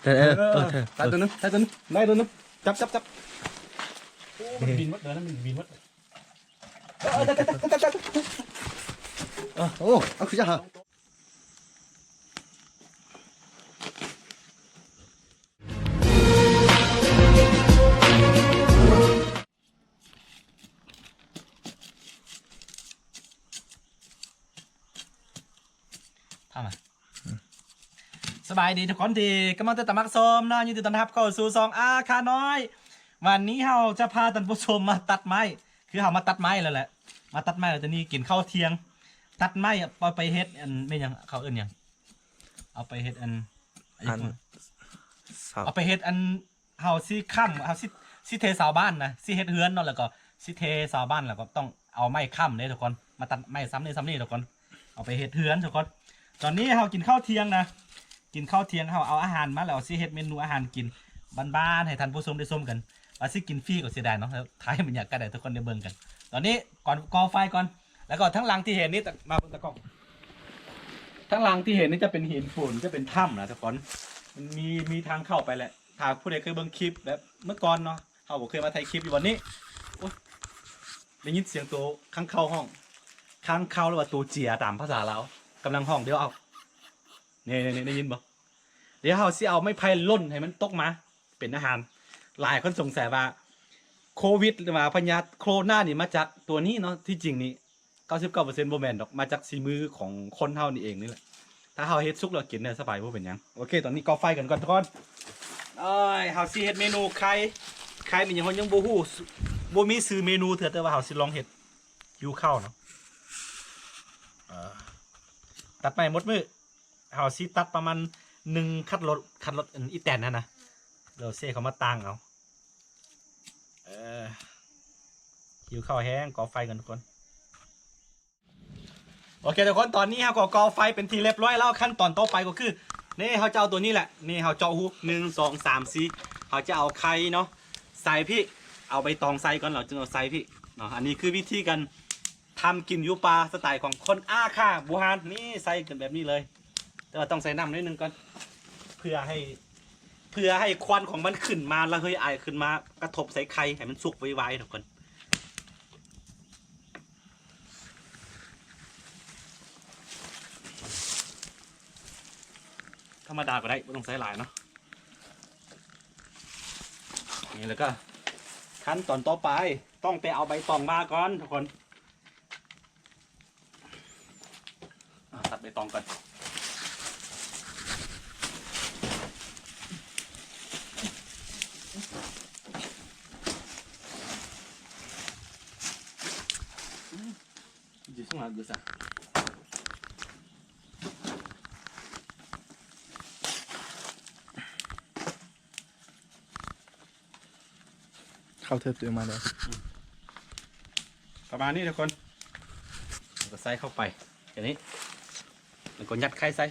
ເອີ ເອີ ເອີ ໄດ້ຕົວໜຶ່ງ ໄດ້ຕົວໜຶ່ງ ໄດ້ຕົວໜຶ່ງ ຈັບ ຈັບ ຈັບ ໂອ້ ມັນບິນໝົດເດີ ມັນບິນໝົດ ເອີ ໄດ້ ໄດ້ ໄດ້ ໄດ້ ເອີ ໂອ້ ເອົາຄືຈະຫາ ທຳມາ ສະບາຍດີທຸກຄົນທີ່ກຳລັງຕິດຕາມຮັບຊົມເນາະ ຍິນດີຕ້ອນຮັບເຂົ້າສູ່ຊ່ອງອາຄານ້ອຍ. ວັນນີ້ເຮົາຈະພາທ່ານຜູ້ຊົມມາຕັດໄມ້ ຄືເຮົາມາຕັດໄມ້ແລ້ວແຫຼະ ມາຕັດໄມ້ແລ້ວ ຕອນນີ້ກິນເຂົ້າທ່ຽງ ຕັດໄມ້ເອົາໄປເຮັດອັນ ແມ່ນຫຍັງ ເຂົາເອີ້ນຫຍັງ ເອົາໄປເຮັດອັນ ອັນ ເອົາໄປເຮັດອັນ ເຮົາຊິຄ້ຳ ເຮົາຊິ ຊິເທເສົາບ້ານນະ ຊິເຮັດເຮືອນເນາະ ແລ້ວກໍຊິເທເສົາບ້ານ ແລ້ວກໍຕ້ອງເອົາໄມ້ຄ້ຳເດ້ທຸກຄົນ ມາຕັດໄມ້ຊ່ຳນີ້ຊ່ຳນີ້ທຸກຄົນ ເອົາໄປເຮັດເຮືອນທຸກຄົນ. ຕອນນີ້ເຮົາກິນເຂົ້າທ່ຽງນະ ກິນເຂົ້າທ່ຽງ ເຮົາເອົາອາຫານມາ ແລ້ວເຮົາຊິເຮັດເມນູອາຫານກິນບ້ານໆ ໃຫ້ທ່ານຜູ້ຊົມໄດ້ຊົມກັນ ວ່າຊິກິນຟຣີກໍເສຍດາຍເນາະ ແລ້ວຖ່າຍໃຫ້ບັນຍາກາດໃຫ້ທຸກຄົນໄດ້ເບິ່ງກັນ. ຕອນນີ້ກ່ອນກໍ່ໄຟກ່ອນ ແລ້ວກໍທາງຫຼັງທີ່ເຫັນນີ້ ມາເບິ່ງຕາກ້ອງ ທາງຫຼັງທີ່ເຫັນນີ້ຈະເປັນຫີນໂຂນ ຈະເປັນຖ້ຳນະທຸກຄົນ ມັນມີ ມີທາງເຂົ້າໄປແຫຼະ. ຖ້າຜູ້ໃດເຄີຍເບິ່ງຄລິບແບບເມື່ອກ່ອນເນາະ ເຮົາກໍເຄີຍມາຖ່າຍຄລິບຢູ່ບ່ອນນີ້ ໂອ້ຍ ໄດ້ຍິນສຽງໂຕຄ້າງຄາວຮ້ອງ ຄ້າງຄາວ ຫຼືວ່າໂຕເຈຍຕາມພາສາລາວ ກຳລັງຮ້ອງ ດຽວເອົາ ນີ້ໆ ໄດ້ຍິນບໍ່? ດຽວເຮົາຊິເອົາໄມ້ໄຜ່ຫຼົ່ນໃຫ້ມັນຕົກມາເປັນອາຫານ. ຫຼາຍຄົນສົງໄສວ່າໂຄວິດ ຫຼືວ່າພະຍາດໂຄໂຣນານີ້ມາຈາກຕົວນີ້ເນາະ ທີ່ຈິງນີ້ ເກົ້າສິບເກົ້າເປີເຊັນບໍ່ແມ່ນດອກ ມາຈາກສີມືຂອງຄົນເຮົານີ້ເອງນີ້ແຫຼະ. ຖ້າເຮົາເຮັດສຸກແລ້ວກິນໄດ້ສະບາຍ ບໍ່ເປັນຫຍັງ. ໂອເຄ ຕອນນີ້ກໍ່ໄຟກັນກ່ອນທຸກຄົນ. ເອີຍ ເຮົາຊິເຮັດເມນູໄຂ່ ໄຂ່ແມ່ນຫຍັງເຮົາຍັງບໍ່ຮູ້ ບໍ່ມີຊື່ເມນູເທື່ອ ແຕ່ວ່າເຮົາຊິລອງເຮັດ ຫິວເຂົ້າເນາະ. ເອີ ຕັດໄມ້ໝົດມື້ ເຮົາຊິຕັດປະມານໜຶ່ງຄັນລົດ ຄັນລົດ ອັນ ອີແຕນຫັ້ນນະ ແລ້ວເຊເຂົ້າມາຕ່າງເອົາ. ເອີ ຫິວເຂົ້າແຮງ ກໍ່ໄຟກັນທຸກຄົນ. ໂອເຄທຸກຄົນ ຕອນນີ້ເຮົາກໍກໍ່ໄຟເປັນທີ່ລຽບຮ້ອຍແລ້ວ. ຂັ້ນຕອນຕໍ່ໄປກໍຄື ນີ້ ເຮົາຈະເອົາຕົວນີ້ແຫຼະ ນີ້ ເຮົາເຈາະຮູ ໜຶ່ງ ສອງ ສາມ ສີ່ ເຮົາຈະເອົາໄຂ່ເນາະ ໃສ່ພີ້ ເອົາໃບຕອງໃສ່ກ່ອນ ເຮົາຈຶ່ງເອົາໃສ່ພີ້ເນາະ. ອັນນີ້ຄືວິທີການ ທຳກິນຢູ່ປ່າສະໄຕຂອງຄົນອາຄາບູຮານ ນີ້ໃສ່ກັນແບບນີ້ເລີຍ ແຕ່ວ່າຕ້ອງໃສ່ນ້ຳໜ້ອຍໜຶ່ງກ່ອນ ເພື່ອໃຫ້ ເພື່ອໃຫ້ຄວັນຂອງມັນຂຶ້ນມາ ລະເຮີຍອາຍຂຶ້ນມາກະທົບໃສ່ໄຂ່ ໃຫ້ມັນສຸກໄວໆທຸກຄົນ. ທຳມະດາກໍໄດ້ ບໍ່ຕ້ອງໃສ່ຫຼາຍເນາະ. ນີ້ ແລ້ວກໍຂັ້ນຕອນຕໍ່ໄປ ຕ້ອງໄປເອົາໃບຕອງມາກ່ອນທຸກຄົນ. ອ່າ ຕັດໃບຕອງກ່ອນ. ເຂົ້າເທີບຕົວມາແລ້ວ ປະມານນີ້ທຸກຄົນ ແລ້ວກໍໃສ່ເຂົ້າໄປ ແບບນີ້ ແລ້ວກໍຍັດໄຂ່ໃສ່.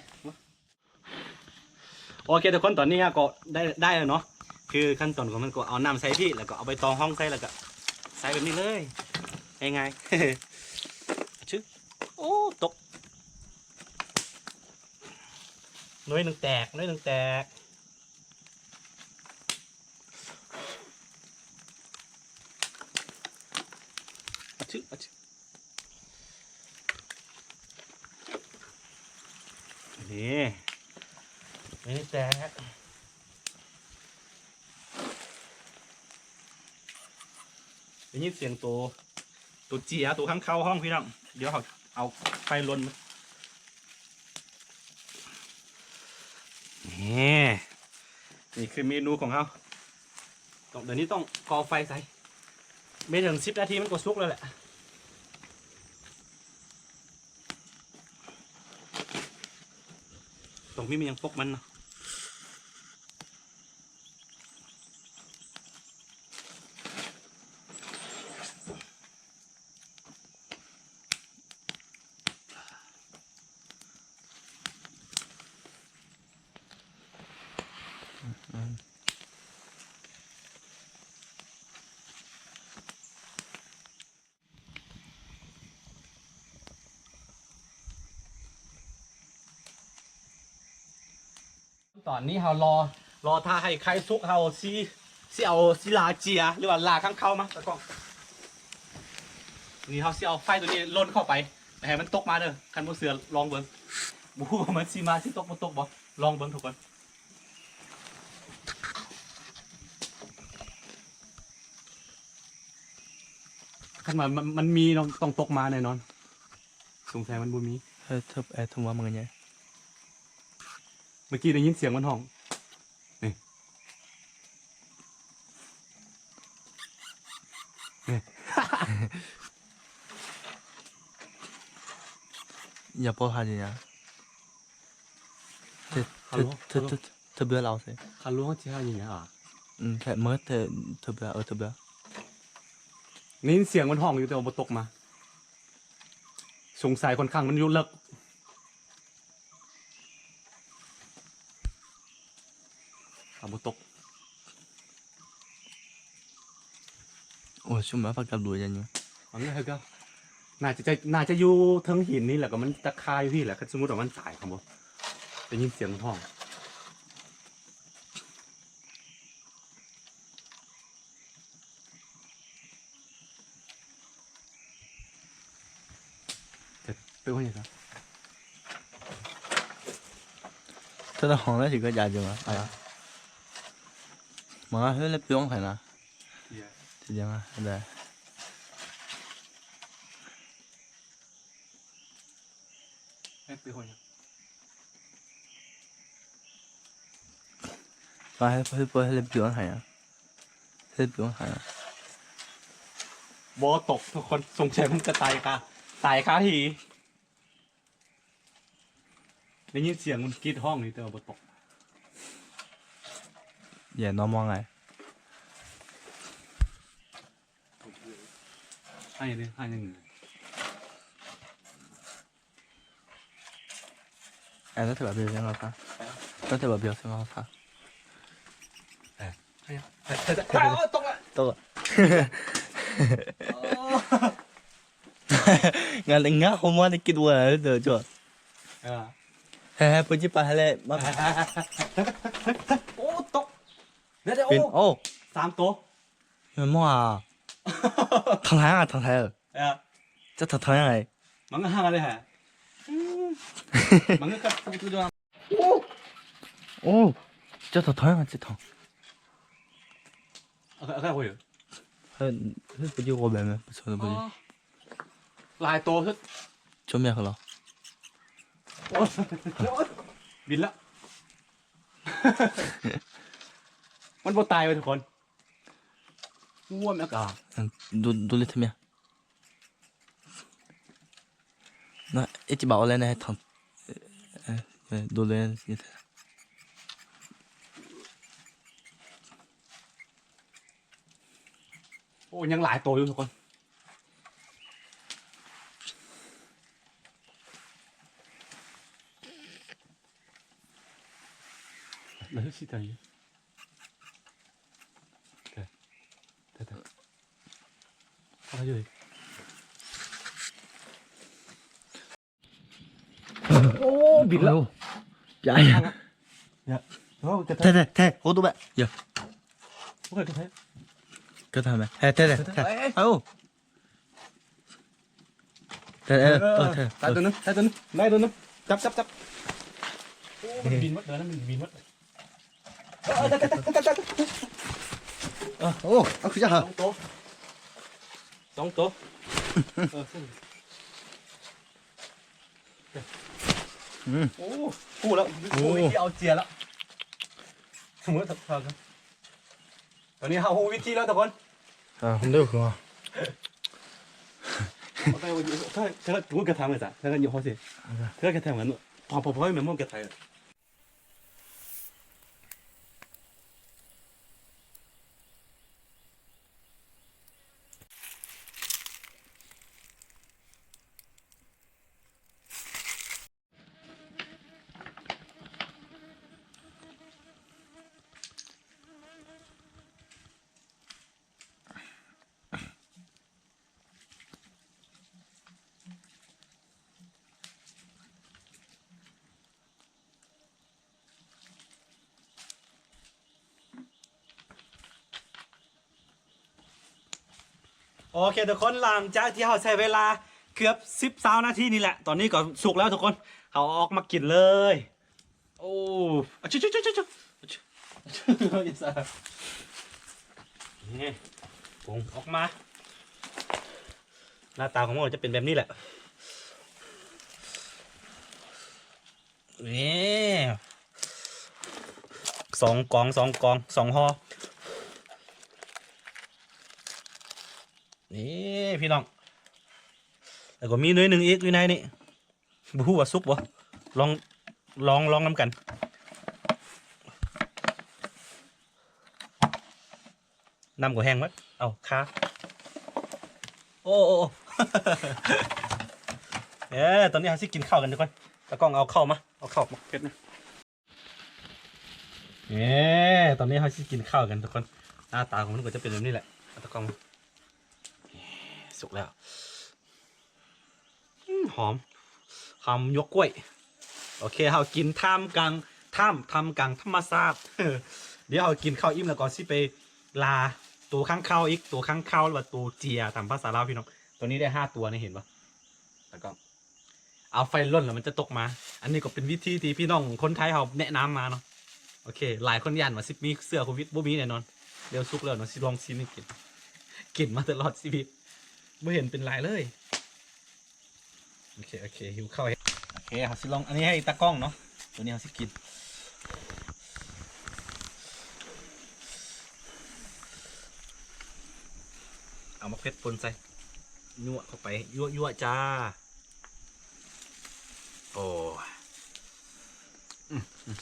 ໂອເຄທຸກຄົນ ຕອນນີ້ເຮົາກໍໄດ້ ໄດ້ແລ້ວເນາະ ຄືຂັ້ນຕອນຂອງມັນກໍເອົານ້ຳໃສ່ພີ້ ແລ້ວກໍເອົາໃບຕອງຮອງໃສ່ ແລ້ວກໍໃສ່ແບບນີ້ເລີຍ ງ່າຍໆ. ຊຶບ ໂອ້ ຕົກ ໜ່ວຍໜຶ່ງແຕກ ໜ່ວຍໜຶ່ງແຕກ. ອະຊຶ ອະຊຶ ນີ້ ນີ້ແຕກ ໄດ້ຍິນສຽງໂຕ ໂຕເຈຍ ໂຕຄ້າງຄາວຮ້ອງພີ່ນ້ອງ. ດຽວເຮົາເອົາໄຟລົນ ນີ້ ນີ້ຄືເມນູຂອງເຮົາ. ຕ້ອງ ດຽວນີ້ຕ້ອງກໍ່ໄຟໃສ່ ໄມ່ເຖິງສິບນາທີມັນກໍສຸກແລ້ວແຫຼະ. ຕ້ອງມີຫຍັງປົກມັນເນາະ. ຕອນນີ້ເຮົາລໍ ລໍຖ້າໃຫ້ໄຂ່ສຸກ ເຮົາຊິ ຊິເອົາ ຊິລ່າເຈຍ ຫຼືວ່າລ່າຂ້າງຄາວມາຕາກ້ອງ. ນີ້ເຮົາຊິເອົາໄຟໂຕນີ້ລົນເຂົ້າໄປ ແລ້ວໃຫ້ມັນຕົກມາເດີ. ຄັນບໍ່ເຊື່ອລອງເບິ່ງ ບໍ່ຮູ້ວ່າມັນຊິມາ ຊິຕົກບໍ່ຕົກບໍ່ ລອງເບິ່ງທຸກຄົນ. ຄັນວ່າມັນ ມັນມີເນາະ ຕ້ອງຕົກມາແນ່ນອນ. ສົງໄສມັນບໍ່ມີ. ເອີ ເທິບ ເອີ ເທິບວ່າມັນກໍໃຫຍ່. ເມື່ອກີ້ໄດ້ຍິນສຽງມັນຮ້ອງ. ນີ້ ນີ້ ຢ່າເວົ້າຫາຢູ່ຫຍັງ. ເທີ ເທີ ເທີ ເທີເບືອລາວເຊ. ຄາຫຼວງຊິຫາຢູ່ຫຍັງອະ? ອືມ ແທ້ເໝິດເທີ ເທີເບືອ ເອີ ເທີເບືອ. ໄດ້ຍິນສຽງມັນຮ້ອງຢູ່ ແຕ່ວ່າບໍ່ຕົກມາ. ສົງໄສຂ້ອນຂ້າງມັນຢູ່ເລິກ. ເອົາບໍ່ຕົກ. ໂອ້ຍ ຊຸມມາປາກັບດູຢ່າງນີ້. ອັນນັ້ນເຮົາກໍ ໜ້າຈະ ໜ້າຈະຢູ່ເທິງຫີນນີ້ແຫຼະ ກໍມັນຕະຄາຢູ່ພີ້ແຫຼະ. ຄັນສົມມຸດວ່າມັນຕາຍ ຄັນບໍ່ໄດ້ຍິນສຽງມັນຮ້ອງ. ເປັນຫຍັງ? ເຈົ້າຂອງລະຊິກໍຢາກຢູ່ວ່າ ມາເຮີ້ຍ ເລັບດວງໃຜນະ? ທີ່ຈະມາໄດ້. ໄປໃຫ້ ໄປໃຫ້ ໄປໃຫ້ເລັບດວງໃຫ້ອະ ເລັບດວງໃຫ້ອະ. ບໍ່ຕົກທຸກຄົນ ສົງໄສມັນຈະຕາຍຄາ ຕາຍຄາທີ່. ໄດ້ຍິນສຽງມັນກຣີດຮ້ອງນີ້ ແຕ່ວ່າບໍ່ຕົກ. ຢ່ານອນມອງໄງ. ໃຫ້ເດ້ ໃຫ້ຍັງ. ເອີ ແລ້ວຖືວ່າເບວເຊັງເຮົາຊະ ແລ້ວຖືວ່າເບວເຊັງເຮົາຊະ. ເອີ ໃຫ້ ໃຫ້ ໃຫ້ ເອີ ຕົກລະ ຕົກລະ. ງານງາ ໂຮມາໄດ້ກິນວ່າເດີ ຈອດ. ເອີ ແຮ ເພິ່ນຊິໄປຫັ້ນແຫຼະ ມາ. ໂອ້ ຕົກ ເດີ ໂອ້ ສາມໂຕ. ແມ່ນບໍ່ອະ? ທາງໄທອະ ທາງໄທ. ເອີ ຈະທາງໄທ. ມັນກໍຫາໄດ້ຫະ ມັນກໍກັດ. ໂອ້ ໂອ້ ເຈົ້າທາງໄທ ເຈົ້າທາງ. ເອີ ເອີ ເອີ ເອີ ເອີ ເອີ ໄປຢູ່ກັບແບບນັ້ນ ໄປຊົນກັບ ອໍ ຫຼາຍໂຕສຸດ ຊົນແມ່ເຂົາເນາະ. ໂອ້ ບິນລະ ມັນບໍ່ຕາຍເວີຍທຸກຄົນ. ອ້ວນອາກາດ ດູ ດູເລີຍເຖາະເມຍ ນະ ເອຈິບາວແລນໃຫ້ທັງ ເອີ ເອີ ດູເລີຍ. ໂອ້ ຍັງຫຼາຍໂຕຢູ່ທຸກຄົນ ມັນຄືຊິໄດ້. ໂອ້ ບິນແລ້ວ. ແທ້ ແທ້ ໂອ້ ໂຕແບະ ເອີ ກະທຳແບະ ແທ້ ແທ້ ແທ້ ເອົາ. ເອີ ເອີ ເອີ ໄດ້ໂຕໜຶ່ງ ໄດ້ໂຕໜຶ່ງ ໄດ້ໂຕໜຶ່ງ ຈັບ ຈັບ ຈັບ. ໂອ້ ມັນບິນໝົດເດີ ມັນບິນໝົດ. ເອີ ເອີ ເອີ ເອີ ເອົາຄືຈະຫາ ສອງໂຕ ສອງໂຕ. ເອີ ອືມ ໂອ້ ຮູ້ແລ້ວ ໂອ້ ຮູ້ວິທີເອົາເຈຍແລ້ວ. ສົມມຸດ ຕອນນີ້ເຮົາຮູ້ວິທີແລ້ວທຸກຄົນ. ອ່າ ເດີ ຄືວ່າ ເອົາໄປ ເທື່ອ ເທື່ອກະທຳກັນຊະ ເທື່ອກະຢູ່ເຮົາຊິ ເທື່ອກະທຳກັນ ພໍ ພໍ ພໍແມ່ນໝົດກະໄທ. ໂອເຄທຸກຄົນ ຫຼັງຈາກທີ່ເຮົາໃຊ້ເວລາເກືອບສິບ ຊາວນາທີນີ້ແຫຼະ ຕອນນີ້ກໍສຸກແລ້ວທຸກຄົນ ເຮົາເອົາອອກມາກິນເລີຍ. ໂອ້ ອະຊຶ ນີ້ ຜົງອອກມາ ໜ້າຕາຂອງມັນກໍຈະເປັນແບບນີ້ແຫຼະ. ນີ້ ສອງກອງ ສອງກອງ ສອງຫໍ່ ນີ້ພີ່ນ້ອງ ແລ້ວກໍມີໜ່ວຍໜຶ່ງອີກຢູ່ໃນນີ້ ບໍ່ຮູ້ວ່າສຸກບໍ່ ລອງ ລອງ ລອງນຳກັນ. ນ້ຳກໍແຫ້ງເບິດ ເອົາຄາ ໂອ້ ໂອ້ ເອີ ຕອນນີ້ເຮົາຊິກິນເຂົ້າກັນທຸກຄົນ ຕາກ້ອງເອົາເຂົ້າມາ ເອົາເຂົ້າໝາກເຜັດນະ. ເອີ ຕອນນີ້ເຮົາຊິກິນເຂົ້າກັນທຸກຄົນ ໜ້າຕາຂອງມັນກໍຈະເປັນແບບນີ້ແຫຼະ ຕາກ້ອງ ເອີ ສຸກແລ້ວ. ອືມ ຫອມ ຫອມຫຍວກກ້ວຍ. ໂອເຄ ເຮົາກິນທ່າມກາງ ທ່າມ ທ່າມກາງທຳມະຊາດ. ດຽວເຮົາກິນເຂົ້າອີ່ມແລ້ວກໍຊິໄປລ່າໂຕຄ້າງຄາວອີກ ໂຕຄ້າງຄາວ ຫຼືວ່າໂຕເຈຍຕາມພາສາລາວພີ່ນ້ອງ. ໂຕນີ້ໄດ້ຫ້າໂຕນີ້ ເຫັນບໍ່? ແລ້ວກໍເອົາໄຟລົນແລ້ວມັນຈະຕົກມາ. ອັນນີ້ກໍເປັນວິທີທີ່ພີ່ນ້ອງຄົນໄທເຮົາແນະນຳມາເນາະ. ໂອເຄ ຫຼາຍຄົນຢ້ານວ່າຊິມີເຊື້ອໂຄວິດ ບໍ່ມີແນ່ນອນ. ດຽວສຸກແລ້ວເນາະ ຊິລອງຊີມໃຫ້ກິນ ກິນມາຕະຫຼອດຊີວິດ ບໍ່ເຫັນເປັນຫຼາຍເລີຍ. ໂອເຄ ໂອເຄ ຫິວເຂົ້າ. ໂອເຄ ເຮົາຊິລອງ ອັນນີ້ໃຫ້ຕາກ້ອງເນາະ ໂຕນີ້ເຮົາຊິກິນ. ເອົາໝາກເຜັດປົນໃສ່ ຍົວະເຂົ້າໄປ ຍົວະໆ ຈ້າ. ໂອ້ຍ ອືມ ອືມ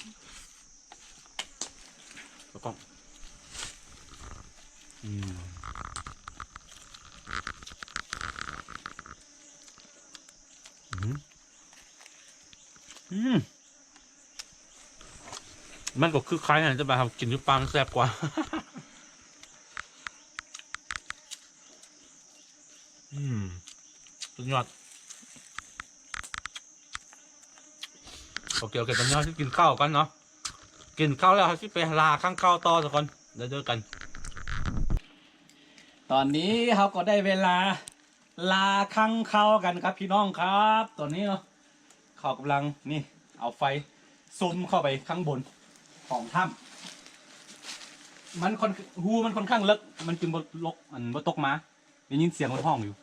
ຕາກ້ອງ ອືມ ອືມ ອືມ ມັນກໍຄືຄ້າຍກັນ ແຕ່ວ່າເຮົາກິນຢູ່ປ່າມັນແຊບກວ່າ. ອືມ ສຸດຍອດ. ໂອເຄ ໂອເຄ ຕອນນີ້ເຮົາຊິກິນເຂົ້າກັນເນາະ ກິນເຂົ້າແລ້ວເຮົາຊິໄປລ່າຄ້າງຄາວຕໍ່ທຸກຄົນ ແລ້ວເຈີກັນ. ຕອນນີ້ເຮົາກໍໄດ້ເວລາລ່າຄ້າງຄາວກັນຄັບພີ່ນ້ອງຄັບ. ຕອນນີ້ເນາະ ເຂົາກຳລັງ ນີ້ ເອົາໄຟສຸມເຂົ້າໄປຂ້າງບົນຂອງຖ້ຳ. ມັນຄ່ອນ ຮູມັນຄ່ອນຂ້າງເລິກ ມັນຈຶ່ງບໍ່ລົກ ອັນ ບໍ່ຕົກມາ. ໄດ້ຍິນສຽງມັນຮ້ອງຢູ່.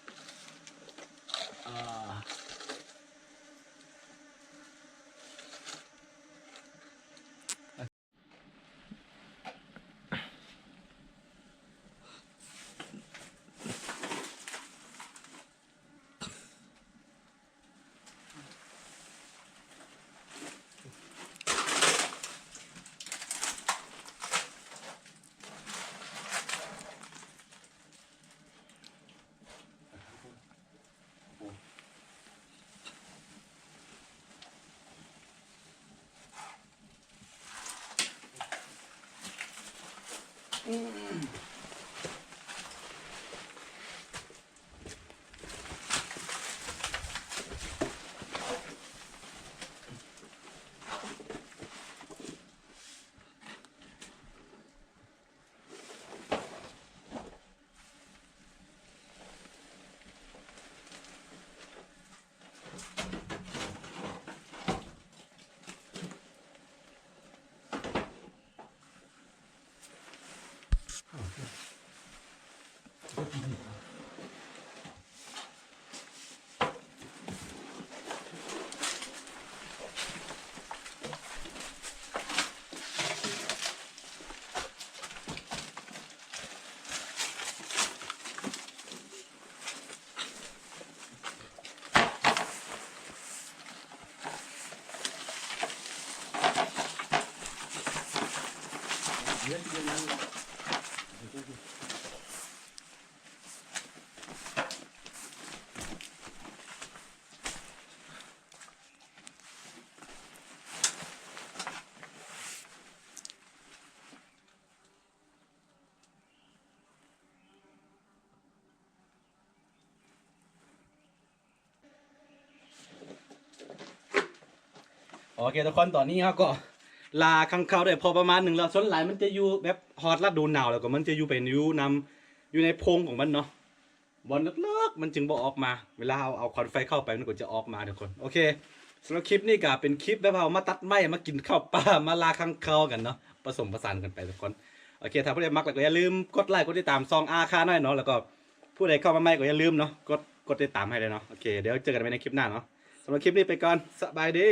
ເອີ. ໂອເຄທຸກຄົນ ຕອນນີ້ເຮົາກໍລ່າຄ້າງຄາວໄດ້ພໍປະມານໜຶ່ງແລ້ວ. ສ່ວນຫຼາຍມັນຈະຢູ່ແບບຮອດລະດູໜາວ ແລ້ວກໍມັນຈະຢູ່ໄປຢູ່ນຳ ຢູ່ໃນໂພງຂອງມັນເນາະ. ບ່ອນເລິກໆ ມັນຈຶ່ງບໍ່ອອກມາ ເວລາເຮົາເອົາຄວັນໄຟເຂົ້າໄປ ມັນກໍຈະອອກມາທຸກຄົນ. ໂອເຄ ສຳລັບຄລິບນີ້ກໍເປັນຄລິບແບບເຮົາມາຕັດໄມ້ ມາກິນເຂົ້າປ່າ ມາລ່າຄ້າງຄາວກັນເນາະ ປະສົມປະສານກັນໄປທຸກຄົນ. ໂອເຄ ຖ້າຜູ້ໃດມັກແລ້ວກໍຢ່າລືມກົດໄລ ກົດຕິດຕາມຊ່ອງອາຄານ້ອຍເນາະ ແລ້ວກໍຜູ້ໃດເຂົ້າມາໃໝ່ກໍຢ່າລືມເນາະ ກົດ ກົດຕິດຕາມໃຫ້ເລີຍເນາະ. ໂອເຄ ດຽວເຈີກັນໃໝ່ໃນຄລິບໜ້າເນາະ. ສຳລັບຄລິບນີ້ໄປກ່ອນ ສະບາຍດີ.